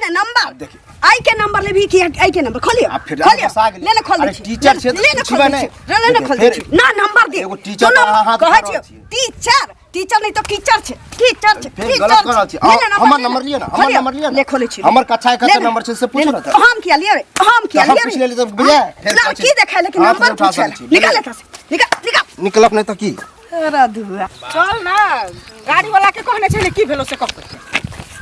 ना नंबर। देखिए। आई के नंबर लेबही कि आई के नंबर खोलियो। आ फिर खोलियो। गुस्सा गेलियै। ले ना खोल दै अरे छी। टीचर छै तऽ ले ना खोल पूछबै दै नहि। छी। ले ना खोल दै छी। ना नंबर दे। एगो टीचर तू पर अहाँ हाथ कहै उठा रहल छियौ छियै। टीचर, टीचर नहीं तो कीचड़ छै, कीचड़ छै, फेर कीचड़ गलत कऽ रहल छी। ले ना हमर ले नंबर लिअ ना, हमर खोलियौ। नंबर लिअ ना। ले खोलै छी। हमर कक्षा के ले कते ना। नंबर छै से पूछू ले ना ना। तऽ। हम किया लिअ रे, हम किया तऽ हम लिअ रे? पूछि लेली तऽ बुझलियै? फेर लड़की कहै छी, देखै लेकिन हाथ नंबर नहि उठा पूछै सकै छी, निकाल बुझलियै? एतऽ से, निकाल निकाल। निकलब नहि तऽ की? तोरा धुआ। चल ना, गाड़ी वाला के कहने छलै की भेलो से कह।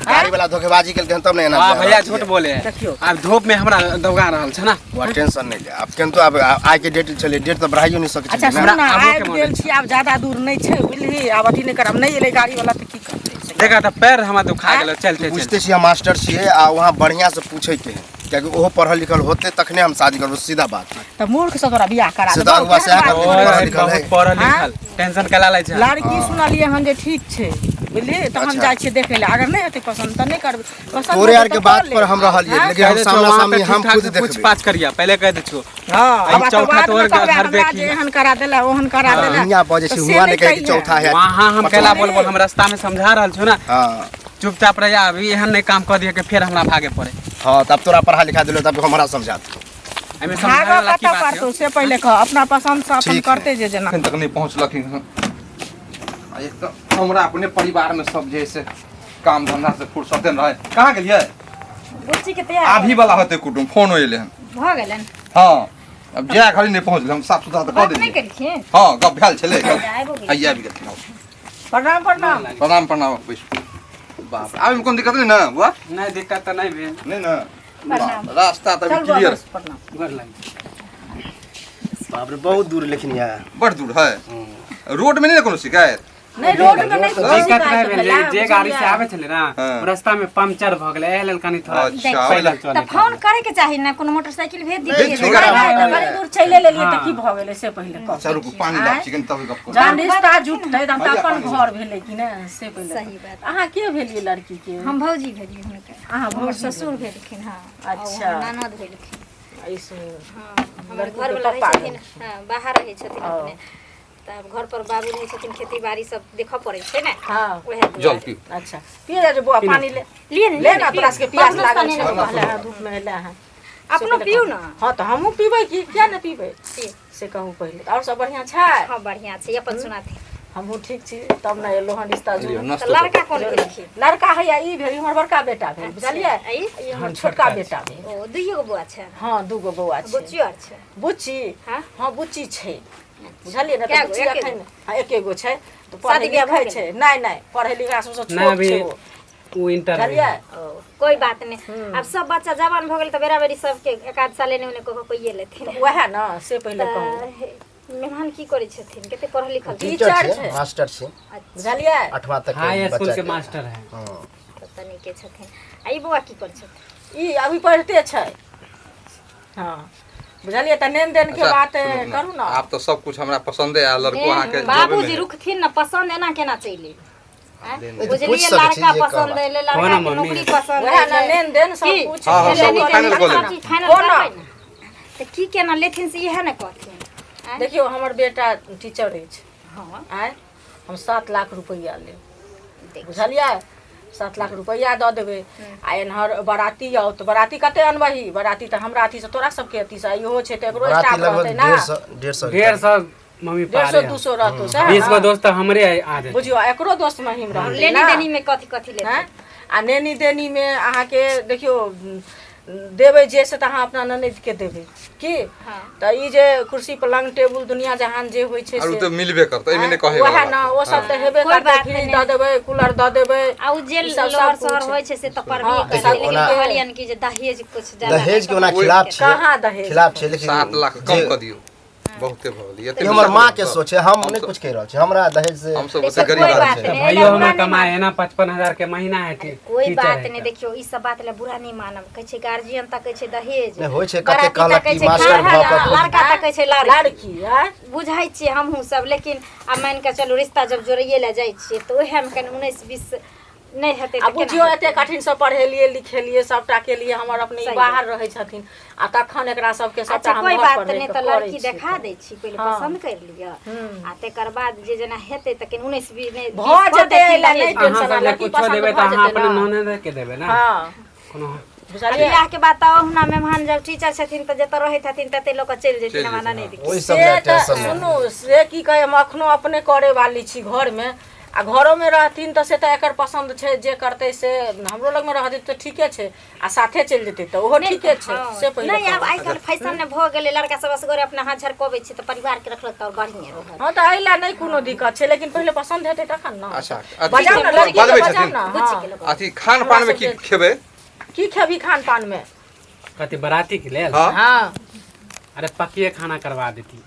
गाड़ी वाला धोखेबाजी केलकै हन तब ने एना वाह जा भैया रहल झूठ छियै। बोले देखियौ। आब धूप में हमरा दौगा रहल छै ना। बौआ टेंशन नहि ले, आब केनतो आब आइ के डेट छलै, डेट तऽ बढ़ाइयो नहि सकै अच्छा छलै सुन ने। ना, आबो के आबि मन गेल छी, आब ज्यादा दूर नहि छै बुझलिही, आब अथी नहि करब। नहि एलै गाड़ी वाला तऽ की करतै? देखा तऽ पैर हमरा दुखा गेलो चलते बुझते चलते। छियै हम मास्टर छियै आ वहाँ बढ़िआँ से पूछैके है, कियाकि ओहो पढ़ल लिखल होतै तखने हम शादी करबै, सीधा बात। तऽ मूर्ख से तोरा बियाह करा से देबौ, तऽ अगुआ केहन सएह बात करतै, करै पढ़ल छी? लिखल बहुत है। पढ़ल लिखल टेंशन कला लै छै। लड़की सुनलियै हन जे ठीक छै बुझलिही, तहन अच्छा। जाइ छियै देखै लए। अगर नहि हेतै पसन्द तऽ नहि करबै, पसन्द तोरे हेतै आर के तऽ कऽ बात लेब। पर हम रहलियै, आँय? लेकिन हम कह दै छौ, सामना वहाँ सामनी पे हम ठीक-ठाक खुद से पूछ देखबै। पाछ करिया, पहले कह दै छौ। हँ, आ ई आब चौथा बादमे तोहर कहबै घर हमरा देखी। जे एहन करा देला ओहन करा देला। दुनिया बजै तऽ छै, से हुआँ नहि कहै कि कहिहे। चौथा है। वहाँ हम पाँचवा केला है। बोलबो, हम रास्ता में समझा रहल छौ ना। हाँ। चुपचाप रहिया, अभी एहन नहीं काम कर दिया कि फिर हमरा भागे पड़े। हाँ, तब तोरा पढ़ा लिखा दिलो तब हमरा समझा दे। एहिमे समझावे भागऽ वाला की कतऽ बात पड़तौ है? से पहिले कह, अपना पसन्द से अपन ठीक है। करते जे जेना। एखन तक नहि पहुँचलखिन हन। आ एक तऽ हमरा अपने परिवारमे सब जे है से काम धंधा से फुर्सते नहि रहै। कहाँ गेलियै? बुच्ची के तैयार आभी वाला होतै कुटुम, फोन एलै हन। भऽ गेलनि? हँ, अब जाय घड़ी नहि पहुँचलै, हम साफ सुथरा तऽ कऽ बात नहि देलियै। केलखिन? हँ, गप भेल छलै। आबिओ गेलखिन। हैया आबि गेलखिन। आउ। प्रणाम प्रणाम। प्रणाम प्रणाम। बैसू। बाप, आबैमे कोनो दिक्कत नहि ने बुआ? नहीं, दिक्कत तऽ नहीं भेल। नहि ने? प्रणाम। बाप, रास्ता तऽ चल अभी बौआ, क्लियर। बस, प्रणाम। गोर लागि। बाप रे, बहुत दूर लेकिन यार। बड़ दूर है। रोड में नहीं ने कोनो शिकायत? नहि, रोड में नहि कोनो दिक्कत शिकायत नहि भेल। भेलै, जे गाड़ी से बुझलियै? आबै छलै ना, हाँ। रास्ता में पंचर भऽ गेलै, एहि लेल कनि थोड़ा अच्छा, पैदल तऽ चलै। फोन करे के चाही ना, कोनो मोटरसाइकिल भेज भेज दितियै। दितियै। नहि, नहि, तऽ बड़ी दूर चलि लेलियै तऽ हाँ। की भऽ गेलै से पहिले कह। अच्छा रुकू, पानी लाब छी कनि तब गप करू। जहन रिश्ता जुटतै तहन तऽ भैया, अपन पानी घर भेलै कि ने, से पहिले सही कह। बात। अहाँ के भेलियै लड़की के? हम भौजी भेलियै हुनकर। अहाँ हमर भौजी? ससुर भेलखिन। हँ, आ ओ अच्छा। हमर ननद भेलखिन। ऐसे हँ, हमर लड़की के घरवला रहै पप्पा छथिन। भेलखिन। हँ, बाहर रहै छथिन ओ। अपने, तऽ घर पर बाबू रहै छथिन, खेती बाड़ी सब देखऽ पड़ै छै ने। हँ। उएह जल दुआरे। पीब। अच्छा, पिए जा जे बौआ, पानी ले। लिए ने, ले ना, तोरा सबके प्यास बाबू लागल नाश्ता छौ, नेने कहले हँ, धूप मे एले हँ। अपनो पीउ ना। हँ, तऽ हमहूँ पीबै की, किया ने पीबै? पी। से कहू पहिले, आओर सब बढ़िआँ छै? हँ, बढ़िआँ छै, अपन सुनाथे। हमहूँ ठीक छी, तब ने एलहुँ हन रिश्ता लिअ, जोड़। तऽ नाश्तो लड़का कोन भेलखिन? लड़का हैया ई भेल, ई हमर बड़का बेटा भेल, बुझलियै? आ ई? ई हमर छोटका बेटा भेल। ओ, दुइयो गो बौआ छै? हँ, दूगो बौआ छै। बुच्चियो आर छै? बुच्ची? हँ। हँ, बुच्ची छै, बुझलियै ने? कए तऽ गो? बुच्ची एके एखन गो? हँ, एके गो छै, तऽ शादी पढ़ै बियाह भऽ लिखै छै। नहि नहि, पढ़ै लिखै सबसँ नहि, छोट अभी छै ओ। ओ इंटर में बुझलियै? है। ओ, कोई बात नहीं, आब सब बच्चा जवान भऽ गेल तऽ बेरा बेरी सबके एक आध साल एने ओने कऽ कऽ कोइए लेथिन। वएह ने, से पहिले कहू। तऽ मेहमान की करै छथिन, कते पढ़ल लिखल छथिन? टीचर टीचर छै, छै। मास्टर छै। अच्छा। बुझलियै? आठवां तक के हाई स्कूल बच्चा के मास्टर है। हाँ। तऽ तनिके छथिन। आ ई बौआ की करै छथिन? ई अभी पढ़िते छै। हँ, बुझलियै? तऽ लेन देन के अच्छा, बात सुनू ने, करू ने। आब तऽ सब कुछ हमरा पसंदे आयल, लड़को अहाँके जबे में बाबूजी है। रुकथिन ने, पसन्द एना केना चलि एलै? आँय? नहि, तऽ बुझलियै, पूछि सकै छी लड़का जे पसन्द कहबा। एलै, हो लड़का ना के मम्मी। नौकरी पसन्द वएह ने, एलै। लेन देन सब की? कुछ। हँ, हँ, सब लेनी फाइनल देनी कऽ लेब। सब चीज फाइनल हो ना। करबै ने, तऽ की केना लेथिन से इएह ने कहथिन। आँय? देखियौ, हमर बेटा टीचर अछि। हँ। आँय, हम 7 लाख रुपैआ लेब। देख। बुझलियै? 7 लाख रुपैआ दऽ देबै आ एन्हर बराती आओत। बराती कते अनबही? बराती तऽ हमरा अथीसँ, तोरा सबके अथीसँ इहो छै तऽ एकरो बराती स्टाफ लगभग रहतै ने। 150, 150। 150 मम्मी 150 पारे। 200 रहतौ, सएह 20 गो ने? दोस्त तऽ हमरे आ जेतै। बुझियौ, एकरो दोस्त महिम रहतै लेनी ने। देनी में कथी कथी लेथिन? आँय? आ नेनी देनीमे अहाँके देखियौ, देबै जे से तऽ अहाँ अपना ननदिके देबै की? हँ। तऽ ई जे कुर्सी पलङ्ग टेबुल दुनिया जहान जे होइ छै आर उ से तऽ मिलबे करतै, एहिमे नहि कहै वएह वाला ने, बात। ओ सब तऽ हेबे कोइ करतै। बात फ्रिज नहि। दऽ देबै, कूलर दऽ देबै, आ उ जे ई सब लहर सब सहर कुछ। होइ छै से तऽ पढ़बे हँ, करतै, देखियौ, लेकिन ओना- कहलियनि कि जे दहेज कुछ ज्यादा दहेज के नहि ओना कमाइ। खिलाफ छियै। कहाँ दहेज? खिलाफ छियै, लेकिन 7 लाख कम जे कऽ दियौ, बहुते भऽ गेलै एते। ई हमर माँ के हमसब- सोच है, हम नहि कुछ कहि रहल छी। हमरा दहेज से हमसब देखियौ, ओते गरीब कोइ आदमी बात छी। नहि, भाइयो बुरा हमर नहि कमाए है ना 55,000 के महीना है। कोई टीचर बात है नहीं। तऽ। देखियौ, ई सब बात लए बुरा नहीं मानब। कहै छै गार्जियन तकै छै दहेज, नहि होइ छै, कते बराती कहलक तकै कि छै मास्टर खाना, भऽ कऽ लड़का तकै छै लड़की। लड़की आँय? बुझै छियै हमहूँ सब, लेकिन आब मानि कऽ चलू रिश्ता जब जोड़ैये लए जाइ छियै तऽ ओएहमे कनि उन्नैस बीस नहि हेतै आ तऽ केना बुझियौ, हेतै? एते कठिनसँ पढ़ेलियै लिखेलियै, सबटा केलियै, हमर अपने ई सही बाहर रहै छथिन आ तखन एकरा सबके सबटा अच्छा हम कोई घर बात पर रहि नहि, कऽ तऽ करै लड़की छियै। देखा दै छी, पहिले हँ। पसन्द करि लिअ आ तकर बाद जे जेना हेतै तऽ कनि उन्नैस बीस नहि भऽ 20 कऽ जेतै, देथिन एहि लए दहेज। नहि अहाँ टेंशन, सब जे लड़की कुछो पसन्द देबै तऽ भऽ अहाँ जेतै अपने ने। ननद के देबै ना? हँ। कोनो बुझलियै बियाह के बाद तऽ ओहुना मेहमान जब टीचर छथिन तऽ जतऽ रहैत हथिन तते लोक चलि जेथिन हमरा नहि दिक्कत ओहि सब से लए तऽ टेंशन नहि। सुनू से की कहै हम अखनो अपने करे वाली छी घरमे आ घरोमे रहथिन तऽ से तऽ एकर पसन्द छै जे करतै से हमरो लगमे रहतै तऽ ठीके छै आ साथे चलि जेतै तऽ ओहो ठीके छै से पहिले नहि आब कहू। आइ काल्हि फैशन ने भऽ गेलै लड़का सब असगरे अपना हाथ झरकबै छै तऽ परिवार के रखलक तऽ आओर बढ़िएँ रहत हँ तऽ एहि लए नहि कोनो दिक्कत छै लेकिन पहिले पसन्द हेतै तखन ने अच्छा अथी बजाउ ने लड़की के बनबै बजाउ छथिन ने बुझि हँ। गेलहुँ अथी खान पान में की खेबै की खेबही खान पान मे कथी बराती के लेल हाँ हँ अरे पकिए खाना करवा देती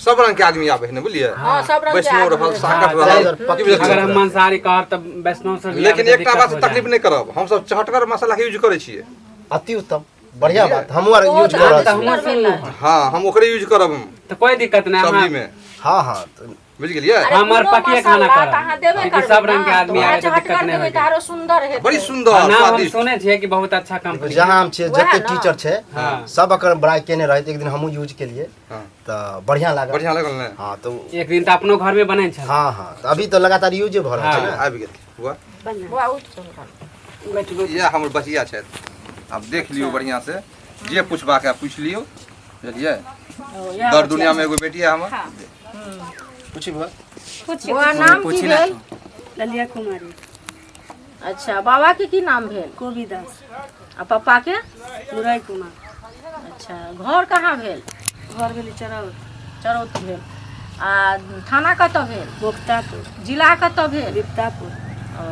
सब रंग के आदमी आबै है ने बुझलियै हँ सब रंग के वैष्णव आदमी रहल रहै। साकट हाँ, रहल पक्की की बुझलियै? अगर हम मांसाहारी कहब तऽ वैष्णव सब भी लेकिन आबै तऽ एकटा दिक्कत बात हो तकलीफ जाए। नहि करब हमसब चहटगर मसाला के यूज करै छियै अति उत्तम बढ़िया बात हमहूँ आर ओ यूज तऽ कऽ रहल तऽ छी हमहूँ सुनलहुँ हाँ हम ओकरे यूज करब हम तऽ कोई दिक्कत नहि सब्जी अहाँ में हाँ हाँ तऽ बुझि गेलियै अरे हमर कोनो पकिए खाना मसाला करब। तऽ अहाँ देबे क्योंकि करबै सब रंग के ना, आदमी तऽ आबै तऽ वएह दिक्कत चहटगर नहि देबै होइके। तऽ आरो सुन्दर हेतै बड़ी सुंदर नाम हम स्वादिष्ट सुने छियै कि बहुत अच्छा कंपनी जहाँ हम छियै वएह जते ना। टीचर छै हाँ। सब एकर बड़ाई केने रहै एक दिन हमहूँ यूज केलियै हाँ। तऽ बढ़िया लागल बढ़िया लागल ने हाँ तऽ एक दिन तऽ अपनो घर में बनै छल हाँ हाँ तऽ अभी तऽ लगातार यूजे भऽ रहल छै हाँ। ने आबि गेल बुआ बौआ उठ चलू। बैठ बैठ इएह हमर बचिया छथि आब देख लियौ बढ़िआँ से जे पूछबाक है पूछि लियौ बुझलियै ओ, इएह दर बचिया दुनिया में एगो बेटी है हमर पूछी बुआ पूछियौ बौआ नाम की पूछी ना भेल ललिया कुमारी अच्छा बाबा के की नाम भेल कोबी दास आ पप्पा के मुरई कुमार अच्छा घर कहाँ भेल घर भेलै चरौत चरौत भेल आ थाना कतऽ भेल बोक्तापुर जिला कतऽ भेल बिपतापुर ओ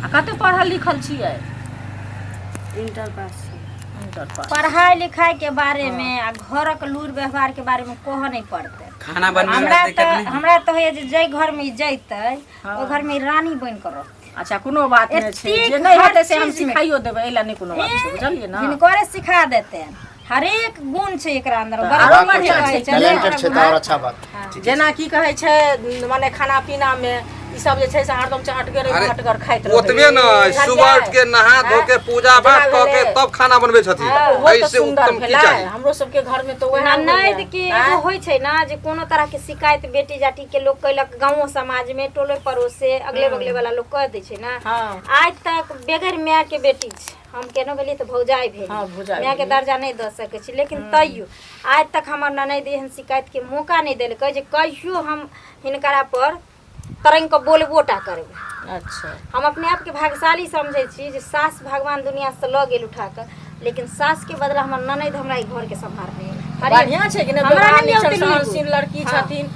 आ कते पढ़ल लिखल छियै इंटर पास छी इंटर पास पढ़ाई लिखाई के बारे में आ घरक लूर व्यवहार के बारे में कहऽ नहीं पड़तै खाना बनबै हमरा में दिक्कत तऽ नहीं हमरा तऽ होइए जे जाहि घर में ई जैतै ओहि घर में ई रानी बनि कऽ रहतै अच्छा कोनो बात नहि छै एतेक जे नहि हर हेतै से हम चीजमे। सिखाइयो देबै एहि लए नहि कोनो बात छै बुझलियै ने हिनकरे सिखा देतै हरेक गुण छै एकरा अंदर तऽ बड़ा आरो बढ़िआँ बढ़िआँ छै छै, टैलेंटेड छै तऽ आओर अच्छा बात जेना की कहै छै माने खाना पीनामे ई सब जे छै से हरदम चहटगर अरे, हटगर खाइत रहै ओतबे ने बुझलियै? सुबह उठ के नहा धो के पूजा पाठ कऽ के भेलै। तब खाना बनबै छथिन ओहो तऽ एहिसे सुन्दर उत्तम की भेलै चाही हमरो सबके घरमे तऽ वएह ननैद होइए। के आँय? एगो होइ छै ना जे कोनो तरह के शिकायत बेटी जाटी के लोग कैलक गाँवो समाज में टोले पड़ोसे अगले बगले वाला लोग कह दै छै ना हँ आज तक बगैर माय के बेटी छै हम केनो भेलियै तऽ भौजाइ भेल हँ, भौजाइ माय के भेलियै। दर्जा नहि दऽ सकै छी लेकिन तैयो आज तक हमर ननैद एहन शिकायत के मौका नहि देलकै जे कहियो हम हिनकरा पर तरंग के बोलबो टा करबै अच्छा हम अपने आपके भाग्यशाली समझै छी जे सास भगवान दुनिया से लऽ गेल उठा कऽ लेकिन सास के बदला हमर ननैद हमरा ई घर के सम्हारने बढ़िया छै कि नहि हमरा व्यवहार नहि नीक औतै लूरि। सहनशील लड़की हाँ। छथिन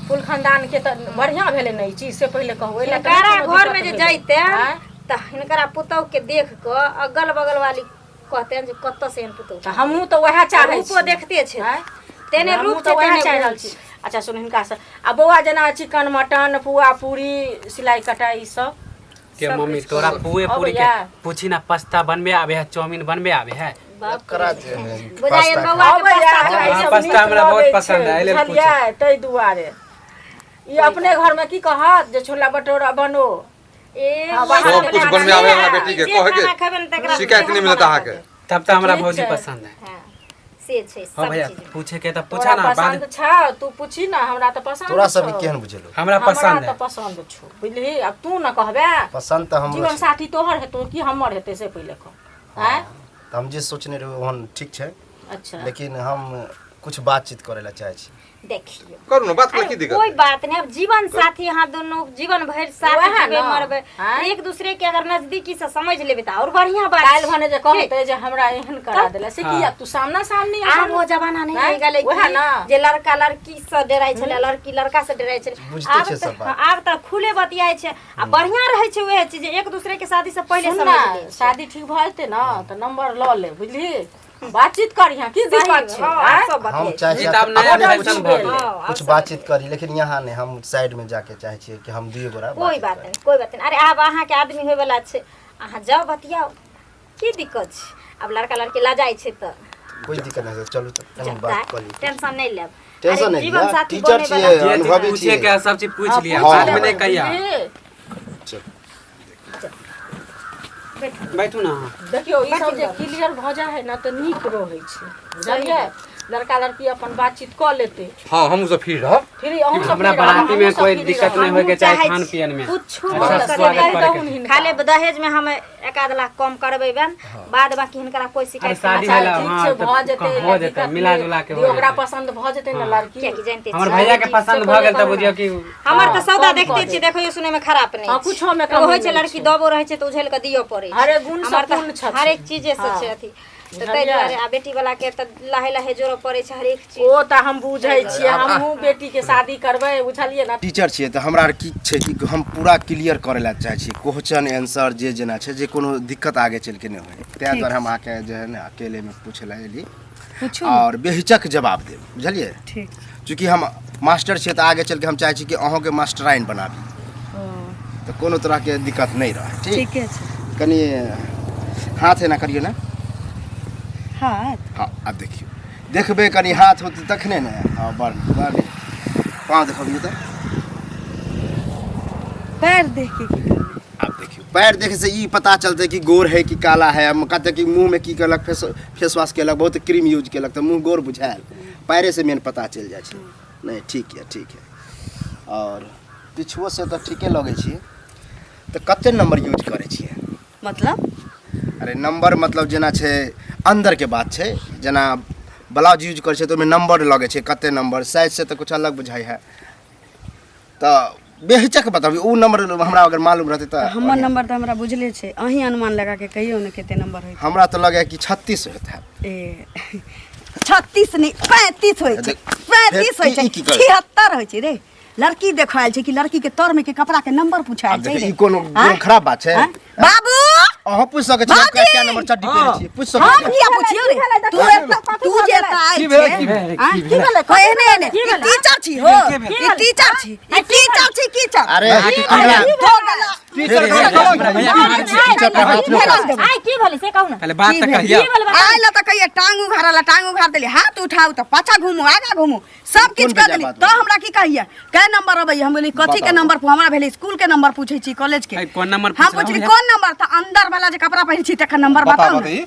कुल खानदान के तऽ बढ़िया भेलै ने ई चीज से पहिले कहू एहि लए तऽ नहि हिनकरा कोनो घर में दिक्कत जे भेलै। जैते आँय? तऽ हिनकरा पुतहु के देख कऽ अगल बगल वाली कहते जे कतऽ से एहन पुतहु तऽ हमहूँ तऽ वएह चाहै रूपो छी देखते छै आँय? तेने हमहूँ रूप तऽ छै वएह तेने चाहि गुण रहल छी अच्छा सुन हिनकासँ आ बौआ जेना चिकन मटन पुआ पूरी सिलाइ कटाइ ई सब के मम्मी तोरा पुए पूरी के अबैया? पूछी ना पास्ता बनबे आबे है चाउमीन बनबे आबे है बाप रे। जे है, बुझाइए पास्ता बौआ के अबैया, पास्ता हमरा हाँ, ई सब पास्ता नीक हमरा बहुत लगै पसंद छै, है, एहि लेल बुझलियै ताहि दुआरे ई अपने घरमे की कहत जे छोला भटूरा बनो ए हाँ, बाहर सब कुछ बनबे आबे हमरा बेटी के जे कहे खाना खेबै ने के तकरा शिकायत नहीं मिलत अहाँके तब तऽ हमरा ठीक भौजी छै। पसंद है हाँ, से छै हाँ सब भैया चीज पूछे के तऽ पूछा तोरा ना बाद पसंद छौ तू पूछी ना हमरा तऽ पसंद तोरा छौ। सबके केहन बुझेलौ हमरा हमरा पसंद तऽ है पसंद छौ बुझलिही आब तू न कहबे पसंद तऽ हमरो जीवन छै साथी तोहर हेतौ कि हमर हेतै से पहिले कह आँय तऽ हम जे सोचने रही ओहन ठीक छै अच्छा लेकिन हम कुछ बातचीत करै लए चाहै छी देखियौ करू ने बात करै की अरे दिक्कत कोई बात नहीं अब जीवन साथी अहाँ दोनों जीवन भरि साथ वएह जीबै न। मरबै आँय? एक दूसरे के अगर नजदीकी से समझ लेबै तऽ और बढ़िया बात काल्हि छै। भने जे कहतै जे हमरा एहन करा देला से हाँ। किया तू सामना सामनी आब वो जमाना नहीं आँय? रहि गेलै वएह कि न। जे लड़का लड़की से डराइ छलै लड़की लड़का से डराइ छलै बुझते आब छै तऽ सब बात। आब तऽ खुले बतियाइ छै आ बढ़िया रहै छै वएह चीज एक दूसरे के शादी से पहिले सुन समझ ना लै छै। शादी ठीक भऽ जेतै ने तऽ नंबर लऽ ले बुझलिही बातचीत करिहें की दिक्कत छै हँ, आँय? आब सब हम बतियाइ छै। चाहै ई छी तऽ आब नया अपने फैशन कुछ भऽ गेलै हँ, आब कुछ सब बातचीत करी लेकिन यहाँ नहि हम साइड में जाके चाहै छियै कि हम दुइए गोरा कोई बात नहीं कोई बात नहीं अरे आब अहाँके आदमी होयवला छै अहाँ जाउ बतियाउ की दिक्कत छै आब लड़का लड़की लजाइ छै तऽ कोई दिक्कत नहि छै चलू तऽ कनि बात कऽ ली टेंशन नहि लेब टेंशन अरे नहि जीवन लिअ, साथी टीचर बने वाला छियै, जे चीज अनुभवी पूछे छियै। के है, सब चीज पूछ लिया हाँ। बाद में नहीं कहिया बुझलिही? चल बैठू ना अहाँ। देखियौ ई सब जे क्लियर भऽ जाइ है ने तऽ नीक रहै छै बुझलियै लड़का लड़की अपन बातचीत कऽ लेतै। हाँ, हमहूँ सब फ्री रहब। फ्री अहूँ सब हमरा फ्री रहब, बाराती में हमहूँ सब कोई फ्री दिक्कत रहब। नहीं होय के चाही चाहै खान छी। पियन में। कुछो अच्छा नहि स्वागत करबै। करे के। खाली दहेज में हम एक आध लाख कम करबै बन, बाद बाकी हिनकरा कोई अरे शिकायत शादी के भेला ठीक हाँ छै, तऽ भऽ जेतै, हो जेतै, दिक्कत मिला नहि। जुला के हो ओकरा जेतै। पसंद भऽ जेतै ने लड़की। कियाकि जानते हमर छियै। भैया के पसंद भऽ गेल तऽ बुझियौ कि हमर तऽ सौदा कम देखते कऽ छियै, देखियो सुनै में खराब नहि हाँ, छै। कुछो में एगो कमी होइ छै नहि लड़की छै। दबो रहै छै तऽ उझेल कऽ दिअ पड़ै छै। हरेक गुण हमर सँ तऽ पूर्ण छथिन। हरेक चीजे से हाँ। छै अथी, तऽ ताहि दुआरे आ बेटी वाला के तऽ लाहे लाहे जोड़ऽ पड़ै छै हरेक चीज। ओ तऽ हम बुझै छियै, हमहूँ बेटी के शादी करबै, बुझलियै ने। टीचर छियै तऽ हमरा आर की छै कि हम पूरा क्लियर करै लए चाहै छी, क्वेश्चन आंसर जे जेना छै, जे कोनो दिक्कत आगे चलि के नहि होइ, ताहि दुआरे हम अहाँके जे है ने अकेलेमे पूछै लए एली। पूछू। आओर बेहिचक जवाब देब, बुझलियै? ठीक। चूँकि हम मास्टर छियै तऽ आगे चलि के हम चाहै छी कि अहूँके मास्टराइन बनाबी, तऽ कोनो तरहके दिक्कत नहि रहै। ठीक, ठीके छै। कनि हाथ एना करियौ ने। हाथ? हाँ, आब देखियौ, देखबै कनि हाथ होतै तखने ने। हाँ, बड़ नीक, बड़ नीक। पाँव देखबियौ तऽ। पैर देख के की करबै? आब देखियौ, पैर देखे से ई पता चलतै कि गोर है कि काला है। हम कहते कि मुँह में की केलक, फेस फेस वॉश केलक, बहुत क्रीम यूज केलक तऽ मुँह गोर बुझायल, पैरे से मेन पता चलि जाइ छै। नहि, ठीक यऽ, ठीक है। आओर पिछुओ से तऽ ठीके लगै छियै। तऽ कते नंबर यूज करै छियै? मतलब? अरे नंबर मतलब जेना छै अन्दरके बात छै, जेना ब्लाउज यूज करै छै तऽ ओहिमे नंबर लगै छै, कते नंबर साइज से तऽ कुछ अलग बुझाइ है, तऽ बेहिचक बताबी ओ नंबर हमरा अगर मालूम रहतै तऽ। हमर नंबर तऽ हमरा बुझले छै, अहीं अनुमान लगा के कहियौ ने कते नंबर होइत। हमरा तऽ लगै कि 36 होइत हैत। ए 36 नहि, 35 होइ छै। 35 होइ छै। ई की करै? 76 होइ छै रे। लड़की देखऽ आयल छै कि लड़की के तर में के कपड़ा के नंबर पूछे आयल आब छै देखियौ, रे? ई कोनो आँय? कोनो खराब बात छै? आँय? बाबू, अहाँ पूछि सकै छी, भाभी! क्या नंबर चड्डी पहिरै छियै, पूछि सकै हम छियै। किया पुछियौ रे? तू एतऽ, तू जे एतऽ आयल की भेलै, छै, की भेलै, आँय? की की भेलै? कोइ एहने एहने ई टीचर छी हो, ई टीचर छी, ई टीचर छी, टीचर। अरे हमरा तो गला टीचर के कहलहुँ की? टीचर पर हाथ नहि उठाउ। आइ की भेलै से कहू ने। पहले बात तऽ कहियौ। की भेलै बताउ? आयल तऽ कहिए टांग उघारल, टांग उघार देली, हाथ उठाउ तऽ पाछा घूमू, आगा घूमू, सब किछु कोन कऽ बेजा देली बात तऽ भेलै? हमरा की कहिए कै नंबर अबैया? हम बोली कथी के बताउ। नंबर? हमरा भेलै स्कूल के नंबर पूछै छी, कॉलेज के। है, कोन नंबर हम पूछलहुँ पुछली भैया? कोन नंबर, तऽ अंदर वाला जे कपड़ा पहिरै छी तकर नंबर बताओ बताउ ने। बताई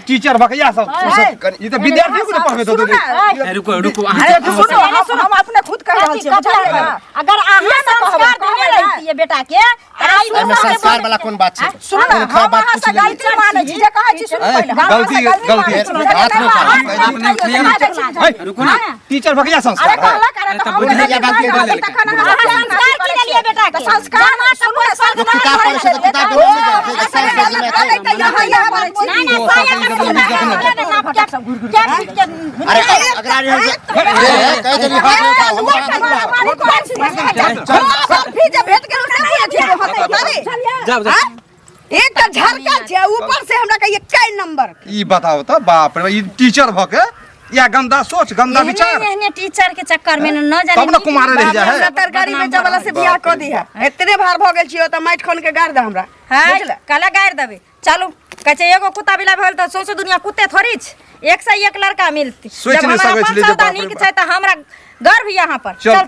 टीचर भकैया सब सब कनि ई तऽ विद्यार्थी को पढ़बे सुनू तो ने। ए, रुको रुको, अरे अहाँ सुनू, हम अपने खुद कहि रहल कथी छी, कपड़ा बुझलियै ने? अगर अहाँ संस्कार देने रहितियै बेटा के तऽ आइ एहिमे ओ सब संस्कार वाला कोन बात छै? सुनू ने, कोन हम खराब बात अहाँ से पूछि लेलियै? गलती मानै छी, जे कहै छी सुनू ए, पहिले। हम अहाँ से गलती- गलती गलती। मानै छी। हाथ नहि उठाउ। हाथ नहि उठैया ने। है, रुको ना। टीचर भकैया अरे संस्कार है। कहलक, अरे अरे तऽ तऽ हम बुझलियै गलती बात के मानै बोलल। छी, तखन अहाँ अहाँ संस्कार की देलियै बेटा के? तऽ संस्कार सुनू ने, लोक किताब पढ़ै छै तऽ किताब के नाम नहि जानै छै, साइंस के मैथ अरे तऽ यहाँ यहाँ बात छी। नहीं नहीं, साया के सुना के नाप के के फीट के। अरे अगला यहाँ से ए, कहि देली हाथ नहि उठाउ, हम हाथ नहि उठाउ। जाओ जाओ। एक तऽ झरका छै, ऊपर से हमरा कहिए कै नंबर। ई बताओ तऽ, बाप रे, ई टीचर भऽ के या गंदा सोच, गंदा विचार। एहने एहने टीचर के चक्कर में न जाने तब ने कुमारे रहि जाइ है। हमरा तरकारी बेचऽ वाला से बियाह कऽ दिहा, एतने भार भऽ गेल छियै, तऽ माटि खन के गाड़ दे हमरा। है बुझले? कला गाड़ि देबै, चलू। कहै छै एगो कुत्ता बिला भेल तऽ सौंसे दुनिया कुत्ते थोड़ी छै, एक से एक लड़का मिलती। सोचि जब नहि हमरा सकै अपन छलियै जे सौदा बाप रे नीक बाप। छै तऽ हमरा गर्व यहाँ पर। चल। चल।